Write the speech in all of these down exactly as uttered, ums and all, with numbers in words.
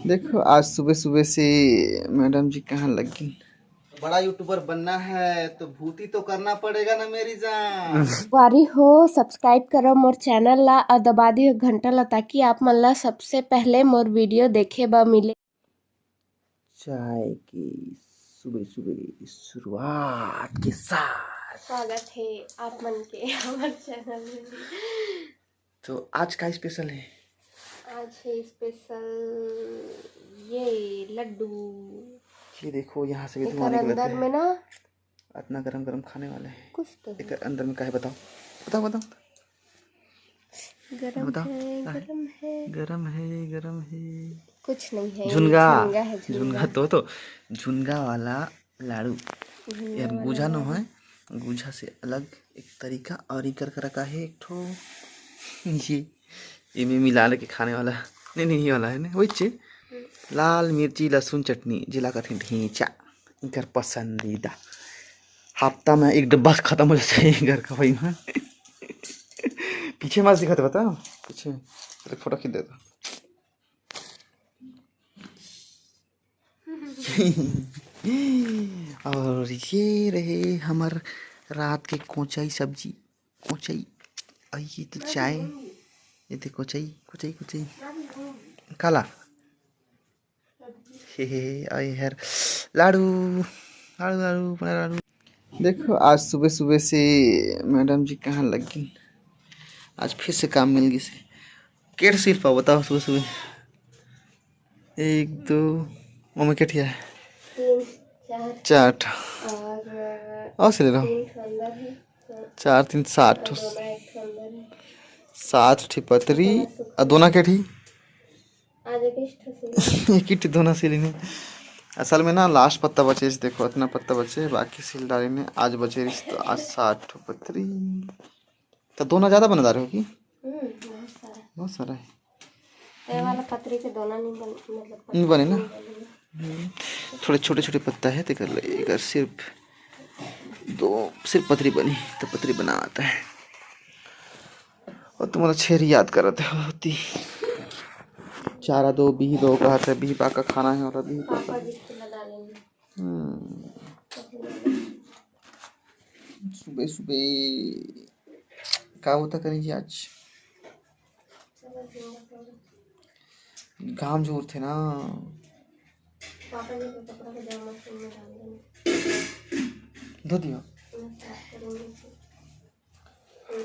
देखो, आज सुबह सुबह से मैडम जी कहाँ लग गई। बड़ा यूट्यूबर बनना है तो भूती तो करना पड़ेगा ना मेरी जान। वारी हो, सब्सक्राइब करो मोर चैनल ला और दबा दियो घंटा ला, ताकि आप मन ला सबसे पहले मोर वीडियो देखे बर मिले। चाय की सुबह सुबह शुरुआत के साथ स्वागत है आप मन के हमारे चैनल में। तो आज का स्पेशल है? आज है स्पेशल ये लड्डू। ये देखो, यहाँ से भी एक धुआं निकलता अंदर है। में ना इतना गरम गरम खाने वाला है। कुछ तो है। एक अंदर में का है, बताओ, बताओ, बताओ। गरम बताओ, है, का है? गरम है। गरम है, गरम है। कुछ नहीं है, झुनगा। झुनगा है, झुनगा। झुनगा तो, तो झुनगा वाला लाड़ू। झुनगा यार, वाला गुझा न लाड़ू। होए, गुझा से अलग एक तरीका। और इकर करा का है एक ठो ये, ये में मिला लेके खाने वाला। नहीं, नहीं, ये वाला है ना, वही चे। लाल मिर्ची लहसुन चटनी, जिला कथी ढेंचा, इकर पसंदीदा। हफ्ता में एक डब्बा खत्म हो जाता है घर का भाई में। पीछे मत दिखाते, बता पीछे, एक फोटो खींच देता। और ये रहे हमर रात के कोचई सब्जी, कोचई। और ये तो चाय, ये देखो कोचई, कोचई, कोचई। काला। हे, हे, हे, और ये हर लाड़ू, लाड़ू, लाड़ू, बड़ा लाड़ू। देखो, आज सुबह सुबह से मैडम जी कहाँ लग गई। आज फिर से काम मिल गई से। केट सिर्फ बताओ सुबह सुबह। एक, दो, मम्मी केट है? तीन, चार। चार ठो। और, और से ले लो। तीन ठो अंदर है। चार तीन सात ठो। दोना एक ठो अंदर है। सात ठी पतरी। और दोना केट ही? आज एक ठो सिल। एक ही ठो दोना सिली नहीं। असल में ना लास्ट पत्ता बचे, इस देखो इतना पत्ता बचे, बाकी सिल डाले ने। आज बचे रिस तो आज सात ठो पतरी। तो दोना ज़्यादा बना डाले हो कि? हम्म, बहुत सारा। बहुत सारा है। ये वाला पतरी के दोना नहीं बन, मतलब नहीं बने ना? नहीं बने। हम्म, थोड़े छोटे छोटे पत्ता है, तो कर ले, अगर सिर्फ दो, सिर्फ पतरी बनी तो पतरी बना आता है। और तुम्हारा छेरी याद करत होती। चारा दो, बीही दो, कहा था बीही पाका खाना है, और बीही पाका। पापा जी को लगा लेंगे। हम्म। सुबह सुबह का होता करें जी आज? घाम जोर थे ना। पापा जी के कपड़ा को जामा मशीन में डाल देंगे। धो दियो। मैं साफ करूंगी इसे।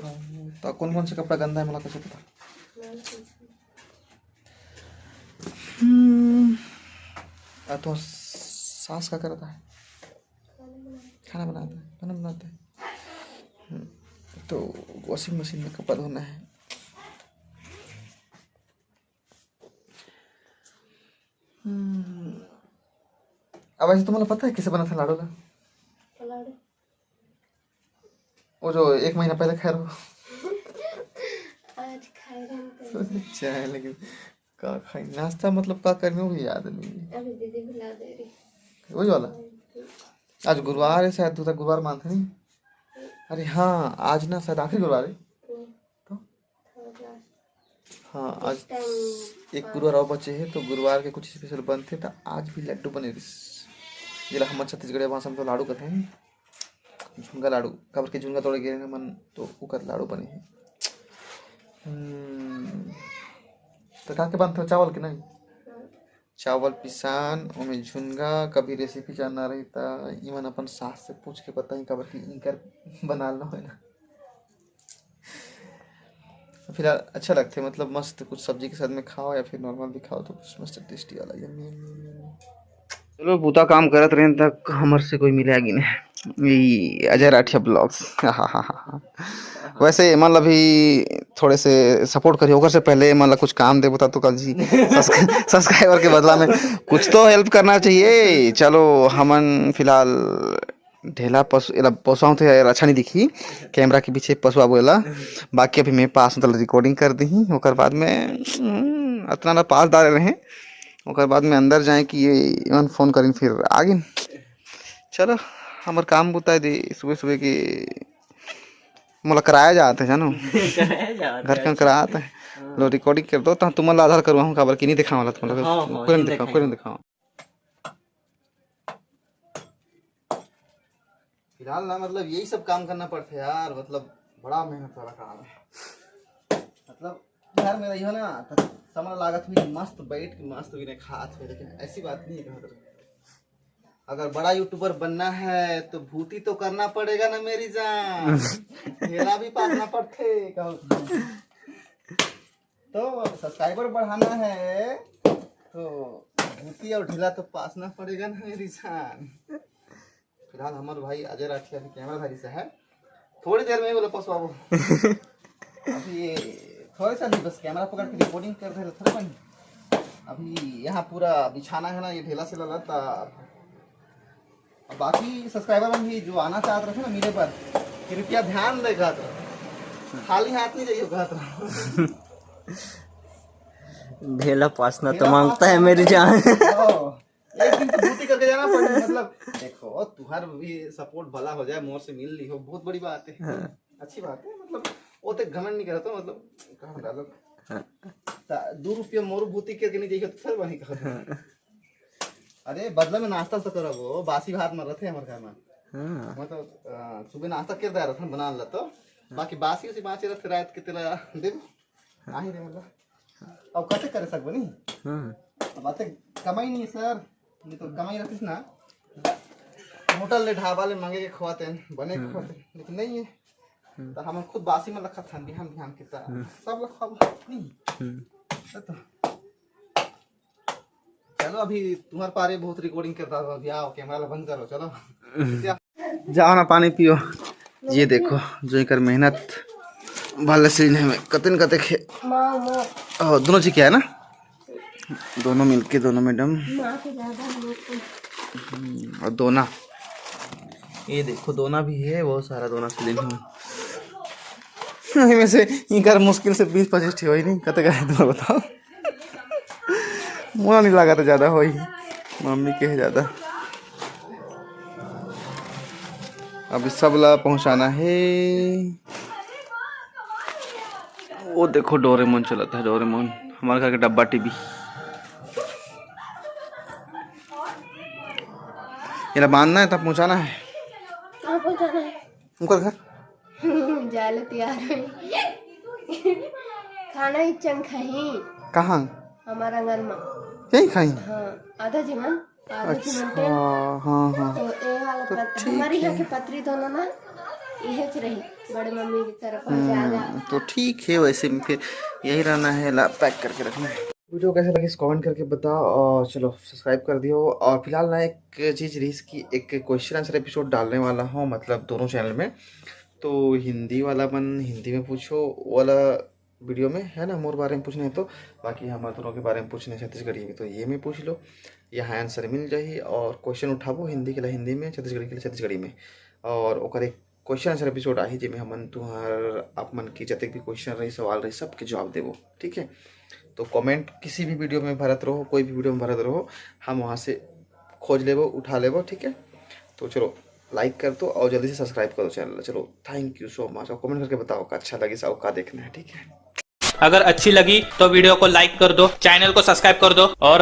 हाँ, तो कौन कौन से कपड़ा गंदा है, मला कैसे पता? मैं कुछ हम्म। आ, तो सास का करता है? खाना बनाता है, खाना बनाता है। हम्म, तो वॉशिंग मशीन में कपड़ा धोना है। हम्म। अब वैसे तुम्हाला पता है कैसे बना था लाडू ला? लाडू। वो जो एक महीना पहले खाए रहो। आज खाए रहे हैं तो। अच्छा है, लेकिन का खाई नाश्ता, मतलब का करने वो भी याद नहीं है। अभी दीदी बुला दे रही। वही वाला। आज गुरुवार है शायद, तू तो गुरुवार मानते नहीं। अरे हाँ, आज ना शायद आखिरी गुरुवार है। हम्म। तो? Third last. हाँ, आज इस टाइम एक गुरुवार और बचे है, तो गुरुवार के कुछ स्पेशल बनते, तो आज भी लड्डू बने रिस। जेला हमर छत्तीसगढ़िया भाषा में तो लाडू कहते हैं, झुनगा लाडू, काबर के झुनगा तोड़े गे रहे मन, तो ओकर लाडू बने है। हम्म, तो का के बनते हो, चावल के नहीं? चावल पिसान, ओमे झुनगा। कभी रेसिपी जानना रही त इमन अपन सास से पूछ के बताई, काबर कि इनकर बनाल ना होय ना। फिलहाल अच्छा लगथे, मतलब मस्त कुछ सब्जी के साथ में खाओ या फिर नॉर्मल भी खाओ तो कुछ मस्त टेस्टी वाला। Yummy, yummy, yummy. चलो, बूता काम करत रहेन तक हमर से कोई मिले आगे नहीं। ई अजय राठिया ब्लॉग्स। वैसे एमन ला भी थोड़े से सपोर्ट करिए, ओकर से पहले एमन ला कुछ काम दे बता तो कल जी। सब्सक्रा-, सब्सक्राइबर के बदला में कुछ तो हेल्प करना चाहिए। चलो, हमन फिलहाल ढेला पशु, एला पोसाओ थे यार, अच्छा नहीं दिखी कैमरा के पीछे पशु आबो एला। बाकी अभी मैं पास मतलब रिकॉर्डिंग कर दी, ओकर बाद में, हम्म, अतना ना पास डाले रहे, ओकर बाद में अंदर जाए कि ये एमन फोन करिन, फिर आ गिन। चलो, हमर काम बुता दे सुबह सुबह के मोला कराया जात है, जानो। कराया जात घर है। के करात है। लो, recording कर दो, तहाँ तुमन ला आधार करवाहूँ, काबर कि नहीं दिखावा ला तुमन ला। हाँ, हाँ, कोई नहीं नहीं दिखावा, कोई नहीं दिखावा। फिलहाल ना, मतलब, यही सब काम करना पड़थे यार, मतलब, बड़ा मेहनत वाला काम है। मतलब, घर में रहियो ना, तो समय लागत हुई मस्त बैठ के मस्त भी नहीं खात हुई, लेकिन ऐसी बात नहीं कहत रहे। अगर बड़ा YouTuber बनना है तो भूती तो करना पड़ेगा ना मेरी जान, ढेला भी पासना पड़थे, कहो। तो subscriber बढ़ाना है तो भूती और ढेला तो पासना पड़ेगा ना मेरी जान। फिलहाल हमारे भाई अजय राठी अभी कैमरा धारी से है, थोड़ी देर में ही बोला पसवाबो। अभी ये थोड़े सा नहीं, बस कैमरा पकड़ के recording कर रहे थे थोड़े बनी। अभी यहाँ पूरा बिछाना है ना, ये ढेला से लगा था। अब बाकी subscriber मन भी जो आना चाहत रहे ना मेरे पर, कृपया ध्यान दे कहत रहे, खाली हाथ नहीं जाइए कहत रहे। ढेला पासना तो ढेला मांगता है पासना मेरी तो जान। हाँ। एक दिन तो भूती करके जाना पड़ी, मतलब, देखो, तुहार भी support भला हो जाए, मोर से मिल ली हो, बहुत बड़ी बात है। हाँ। अच्छी बात है, मतलब, वो तो घमंड नहीं करता, मतलब, कहा था लोग। हाँ। ता, दो रुपया मोर भूती करके नहीं जाइए, तो फिर वही कहा था। हाँ। अरे, बदला में नाश्ता तो करब, वो बासी भात में रहते हमारे घर में। हाँ। मैं तो, अ, सुबह नाश्ता कर दे रहा था, बना ला तो, बाकी बासी उसी बाँचे रहते रात के तेला देबो। आही दे मतलब। अब कते करे सकबो नहीं? हाँ। अब आते कमाई नहीं है सर, नहीं तो कमाई रहतीस ना, होटल ले ढाबा ले मांगे के खवाते हैं, बने के खवाते हैं, लेकिन नहीं है। तो हम खुद बासी में लखा था, बिहान बिहान के ता सब लखा नहीं। तो चलो, अभी तुम्हारे पारे बहुत recording करता था, अभी आओ, कैमरा ला बंद करो, चलो। जाओ ना, पानी पियो। ये देखो, जो एकर मेहनत भले सीन है में, कतन कते खे। माँ, माँ। ओह, दोनों जी क्या है ना, दोनों मिलके, दोनों मैडम। माँ के ज्यादा हम लोग को। हम्म, और दोना, ये देखो, दोना भी है, बहुत सारा दोना सीन है। इनमें से इनकर मुश्किल से बीस पच्चीस ठे होई नहीं, कते गए तुम बताओ। मोला नहीं लगा था ज्यादा होई, मम्मी के है ज्यादा। अभी सब ला पहुंचाना है। वो देखो, डोरेमोन चलत है, डोरेमोन, हमारे घर के डब्बा टीवी। एला बांधना है, तब पहुंचाना है। कहाँ पहुंचाना है? उनकर घर। जाए ले तैयार है। खाना ही चंग खाही। कहाँ? हमारा आंगन में। यही खाही? हाँ, आधा जीवन, आधा अच्छा, जीवन टेन। हाँ, हाँ। तो ये वाला तो पत-, ठीक हमारे यहाँ है। के पतरी दोनों ना, यही रही, बड़े मम्मी की तरफ हम्म, ज्यादा। तो ठीक है, वैसे भी फिर यही रहना है, ला पैक करके रखना है। वीडियो कैसे लगी, कमेंट करके बताओ, और चलो, subscribe कर दियो। और फिलहाल ना, एक चीज़ रही कि एक question answer episode डालने वाला हूँ, मतलब, दोनों चैनल में। तो हिंदी वाला मन हिंदी में पूछो वाला वीडियो में, है ना, मोर बारे में पूछना है तो, बाकी हमारे दोनों के बारे में पूछना है छत्तीसगढ़ी में, तो ये में पूछ लो, यहाँ आंसर मिल जाही। और क्वेश्चन उठाबो हिंदी के लिए हिंदी में, छत्तीसगढ़ी के लिए छत्तीसगढ़ी में, और ओकर एक क्वेश्चन आंसर एपिसोड आही, जेमे हमन तुहर, आप मन के जतेक भी क्वेश्चन रही, सवाल रही, सबके जवाब देबो, ठीक है। तो कमेंट किसी भी वीडियो में भरत रहो, कोई भी वीडियो में भरत रहो, हम वहाँ से खोज लेबो, उठा लेबो, ठीक है। तो चलो, लाइक कर दो और जल्दी से सब्सक्राइब कर दो चैनल। चलो, thank you so much। और कमेंट करके बताओ का अच्छा लगे, सब का देखना है, ठीक है। अगर अच्छी लगी तो वीडियो को लाइक कर दो, चैनल को सब्सक्राइब कर दो और